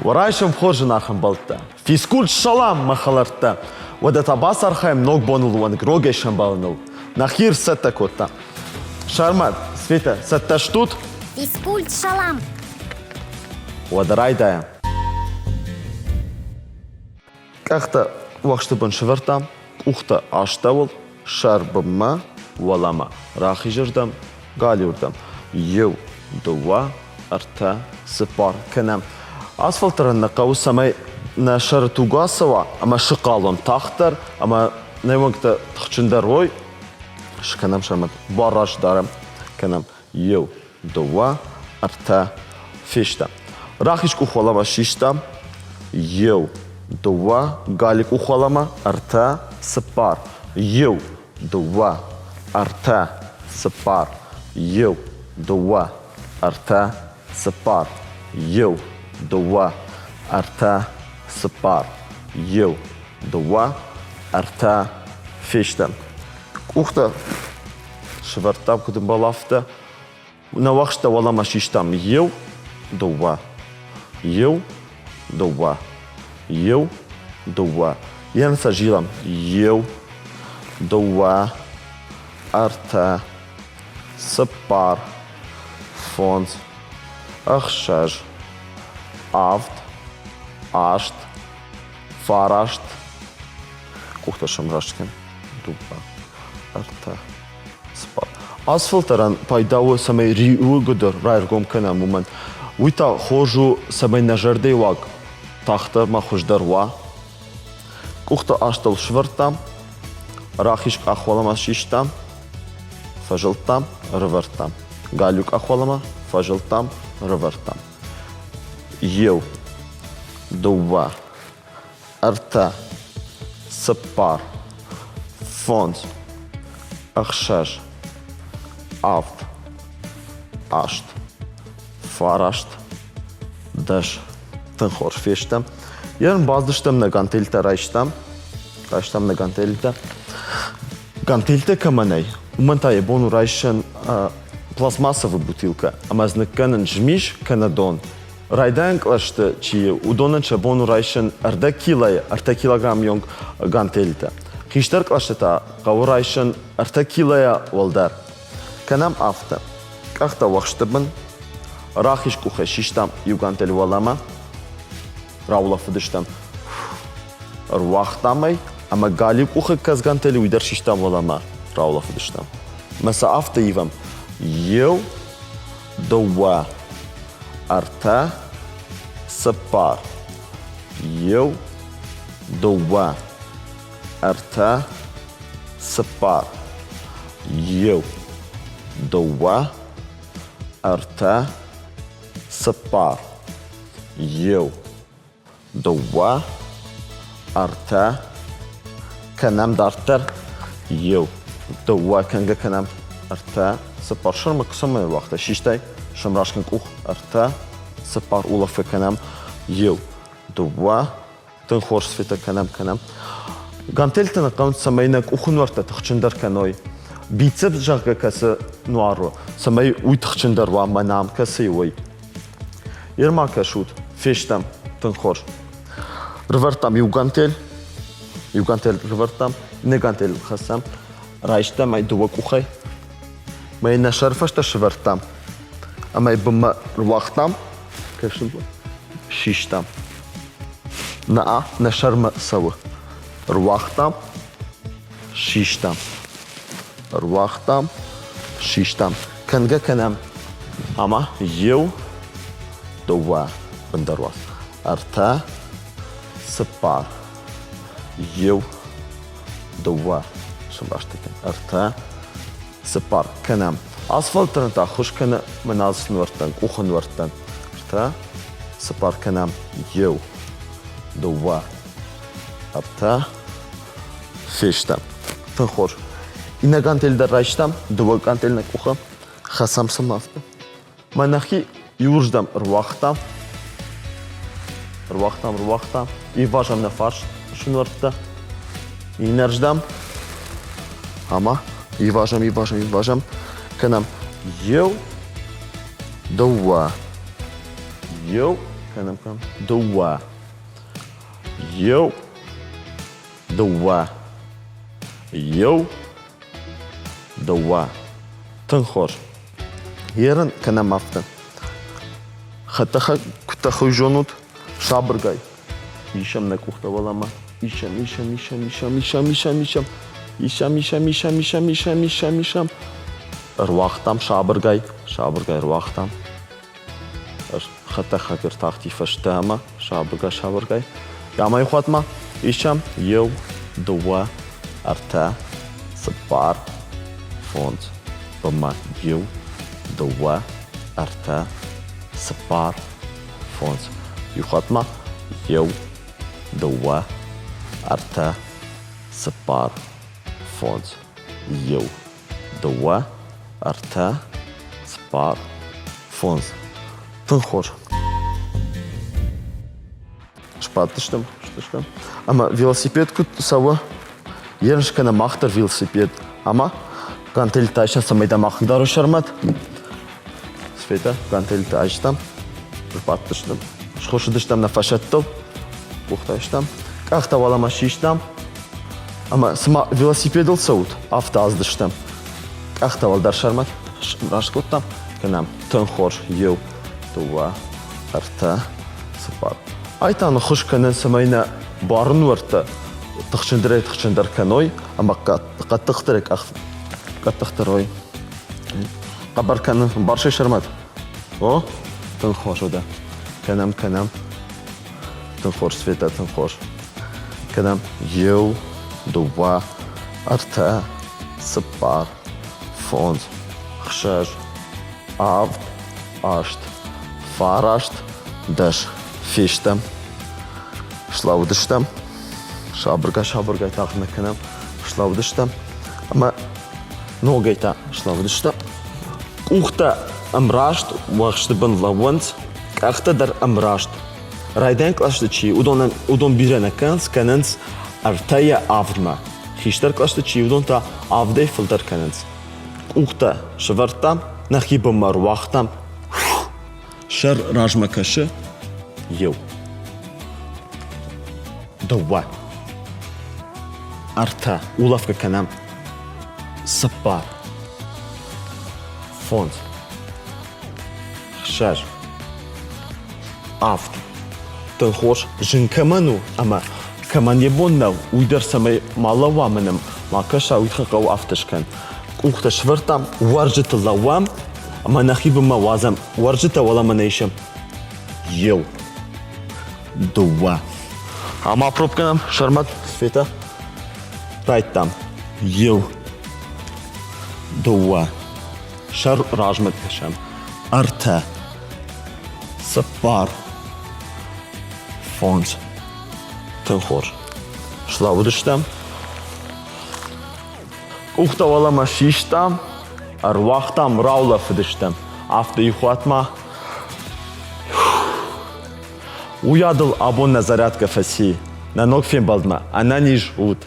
Уӕ райсом хорз зынаргъ ӕмбӕлттӕ! Физкульт салам, мӕ хӕлӕрттӕ! Уӕдӕ та бацархайӕм ног боныл уӕнгрогӕй сӕмбӕлыныл. Нӕхи ӕрцӕттӕ кодта. Сӕрмӕт, Светӕ, цӕттӕ стут? Физкульт салам! Уӕдӕ райдайӕм. Къӕхтӕ уӕхсты бын сӕвӕрдтам, къухтӕ астӕуыл, сӕр бынмӕ, уӕлӕмӕ, рахизырдӕм, галиуырдӕм. Иу, дыууӕ, ӕртӕ, цыппар кӕнӕм. Асфальтӕн нӕ хъӕуы, цӕмӕй нӕ сӕры туг ацӕуа ӕмӕ сыхъал уӕм тагъддӕр ӕмӕ нӕ уӕнгтӕ тыхджындӕр уой. Скӕнӕм сӕрмӕт, буар раст дарӕм, кӕнӕм. Иу, дыууӕ, ӕртӕ, фестӕм. Рахиз къух уӕлӕмӕ систам. Иу, дыууӕ, галиу къух уӕлӕмӕ, ӕртӕ, цыппар. Иу, дыууӕ, ӕртӕ, цыппар. Иу, дыууӕ, ӕртӕ, цыппар. Иу, дыууӕ, ӕртӕ, цыппар. Иу, дыууӕ, ӕртӕ, фестӕм. Къухтӕ сывӕрдтам, куыд ӕмбӕлы, афтӕ. Нӕ уӕхстӕ уӕлӕмӕ систам иу, дыууӕ, иу, дыууӕ, иу, дыууӕ. Йе нцӕ зилӕм иу, дыууӕ, ӕртӕ, цыппар, фондз, ӕхсӕз, авд, аст, фараст. Къухтӕ сӕмраст кӕн. Дыууӕ, ӕртӕ, цыппар. Ацы фӕлтӕрӕн пайда у, цӕмӕй риуы гуыдыр раргом кӕнӕм, уымӕн. Уый та хорз у, цӕмӕй нӕ зӕрдӕйы уаг тагъддӕр ма хуыздӕр уа. Къухтӕ астӕу сӕвӕрдтам, рахиз къах уӕлӕмӕ систам, фӕзылдтам, ӕрӕвӕрдтам. Галиу къах уӕлӕмӕ фӕзылдтам, ӕрӕвӕрдтам. Иу, дыууӕ, ӕртӕ, цыппар, фондз, ӕхсӕз, авд, аст, фараст, дӕс. Тынг хорз фестӕм. Йе рбацыдыстӕм нӕ гантельтӕ райстам. Райстам нӕ гантельтӕ. Гантельтӕ кӕмӕ нӕй, уымӕн та йӕ бон у райсӕн пластмассовый бутылкӕ ӕмӕ дзы ныккӕнын змис кӕнӕ дон. Райдайӕн кълӕсты чи уыдонӕн сӕ бон у райсын ӕрдӕг килойы ӕртӕ килограммы онг гантельтӕ. Хистӕр кълӕсты та хъӕуы райсын ӕртӕ килойӕ уӕлдӕр. Кӕнӕм афтӕ. Къӕхтӕ уӕхсты бын, рахиз къухӕй систам иу гантель уӕлӕмӕ, раулӕфыдыстӕм, ӕруагътам ӕй ӕмӕ галиу къухы кӕц гантель уый дӕр систам уӕлӕмӕ, раулӕфыдыстӕм. Мӕ сӕ афтӕ ивӕм. Иу, дыууӕ, ӕртӕ, цыппар. Иу, дыууӕ, ӕртӕ, цыппар. Иу, дыууӕ, ӕртӕ, цыппар. Иу, дыууӕ, ӕртӕ, кӕнӕм дарддӕр. Иу, дыууӕ кӕнгӕ кӕнӕм ӕртӕ, цыппар. Сӕрмӕ цӕмӕй ӕруагътай? Систай, сӕмраст къух, ӕртӕ, цыппар улӕфгӕ кӕнӕм. Иу, дыууӕ, тынг хорз светӕ кӕнӕм, кӕнӕм. Гантельтӕ нӕ хъӕуынц, цӕмӕй нӕ къухы нуӕрттӕ тыхджындӕр кӕной. Бицепс, зӕгъгӕ, кӕцы нуар у, цӕмӕй уый тыхджындӕр уа, мӕнӕ ам кӕцы уый. Ерма кӕсут, фестӕм, тынг хорз. Рывӕрдтам иу гантель, иу гантель рывӕрдтам, иннӕ гантель хӕссӕм, райстам ӕй дыууӕ къухӕй, мӕ нӕ сӕрфӕстӕ сывӕрдтам ӕмӕ йӕ бынмӕ руагътам, кӕсын систам. Нӕ, нӕ сӕрмӕ цӕуы. Руагътам, систам. Руагътам, систам. Кӕнгӕ кӕнӕм. Ӕмӕ иу, дыууӕ, бындӕр уадз. Ӕртӕ, цыппар, иу, дыууӕ, сымбӕрсты кӕн. Ӕртӕ, цыппар кӕнӕм. Асфальтӕн та ӕххуыс кӕны мӕнӕлцы нуӕрттӕн, къухы нуӕрттӕн. Ӕртӕ, цыппар кӕнӕм. Иу, дыууӕ, ӕртӕ, фестӕм. Тынг хорз. Иннӕ гантель дӕр райстам, дыууӕ гантель нӕ къухы. Хӕцӕм сыл афтӕ. Мӕ нӕхи иуырдӕм ӕруагътам. Ӕруагътам, ӕруагътам. Ивазӕм нӕ фарс сынуӕрттӕ. Иннӕрдӕм. Ӕмӕ ивазӕм, ивазӕм, ивазӕм. Кӕнӕм иу, дыууӕ, иу. Кӕнӕм, кӕнӕм. Дыууӕ. Иу. Дыууӕ. Иу. Дыууӕ. Тынг хорз. Ерын кӕнӕм афтӕ. Хӕдтӕхӕг куы тӕхой зонут, сабыргай. Исӕм нӕ къухтӕ уӕлӕмӕ. Исӕм, исӕм, исӕм, исӕм, исӕм, исӕм, исӕм. Исӕм, исӕм, исӕм, исӕм, исӕм, исӕм, исӕм. Ӕруагътам сабыргай, сабыргай ӕруагътам. Хӕдтӕхӕг ӕртахти фӕстӕмӕ, сабыргай, сабыргай. Амӕй хатт ма исӕм еу, дыууӕ, ӕртӕ, цыппар, фондз. Бынмӕ иу, дыууӕ, ӕртӕ, цыппар, фондз. Иу хатт ма еу, дыууӕ, ӕртӕ, цыппар, фондз. Иу, дыууӕ, ӕртӕ, цыппар, фондз. Тынг хорз. Сбадтыстӕм, стыстӕм. Ӕмӕ велосипед куыд цӕуы, ерыс кӕнӕм мах дӕр велосипед. Ӕмӕ гантельтӕ айстам, цӕмӕй дӕ мах дарой сӕрмӕт. Светӕ, гантельтӕ айстам, сбадтыстӕм. Схуыссыдыстӕм нӕ фӕсӕттыл, къухтӕ айстам, къӕхтӕ уӕлӕмӕ систам. Ӕмӕ цыма велосипедыл цӕут, афтӕ аздыстӕм. Къӕхтӕ уӕлдӕр сӕрмӕт раст кодтам, кӕнӕм. Тынг хорз. Иу, дыууӕ, ӕртӕ, цыппар. Ай та ныххуыс кӕнын, цӕмӕй нӕ буары нуӕрттӕ тыхджындӕрӕй-тыхджындӕр кӕной ӕмӕ хъӕддыхдӕрӕй хъӕддыхдӕр уой. Хъӕбӕр кӕнын, барсӕй сӕрмӕт. О, тынг хорз уыдӕ. Кӕнӕм, кӕнӕм. Тынг хорз, Светӕ, тынг хорз. Кӕнӕм иу, дыууӕ, ӕртӕ, цыппар, фондз, хсӕз, авд, аст, фараст, дӕс. Фестӕм, слӕудыстӕм, сабыргай-сабыргай тагъд нӕ кӕнӕм, слӕудыстӕм ӕмӕ ногӕй та слӕудыстӕм. Къухтӕ ӕмраст, уӕхсты бын лӕууынц, къӕхтӕ дӕр ӕмраст. Райдайӕн кълӕсты чи, уыдонӕн уыдон бирӕ нӕ кӕнынц, кӕнынц ӕртӕйӕ авдмӕ. Хистӕр кълӕсты чи, уыдон та авдӕй фылдӕр кӕнынц. Къухтӕ сӕвӕрдтам, нӕхи бынмӕ ӕруагътам. Сӕр размӕ кӕсы иу, дыууӕ, ӕртӕ, улӕфгӕ кӕнӕм, цыппар, фондз, хсӕз, авд. Тынг хорз, зын кӕмӕн у ӕмӕ кӕмӕн йӕ бон нӕу, уый дӕр цӕмӕй ма лӕууа мӕнӕн, ма кӕса, уый тыххӕй хъӕуы афтӕ скӕн. Къухтӕ сӕвӕрдтам, уӕрджытыл лӕууӕм ӕмӕ нӕхи бынмӕ уадзӕм, уӕрджытӕ уӕлӕмӕ нӕ исӕм. Иу, дыууӕ. Ӕмӕ апроб кӕнӕм, Сӕрмӕт, Светӕ. Райдтам. Иу, дыууӕ. Сӕр размӕ кӕсӕм. Ӕртӕ, цыппар, фондз. Тынг хорз. Слӕууыдыстӕм. Къухтӕ уӕлӕмӕ систам, ӕруагътам, раулӕфыдыстӕм. Афтӕ ихуатмӕ. Уыйадыл абон нӕ зарядкӕ фӕци. Нӕ ног фембӕлдмӕ ӕнӕниз ут!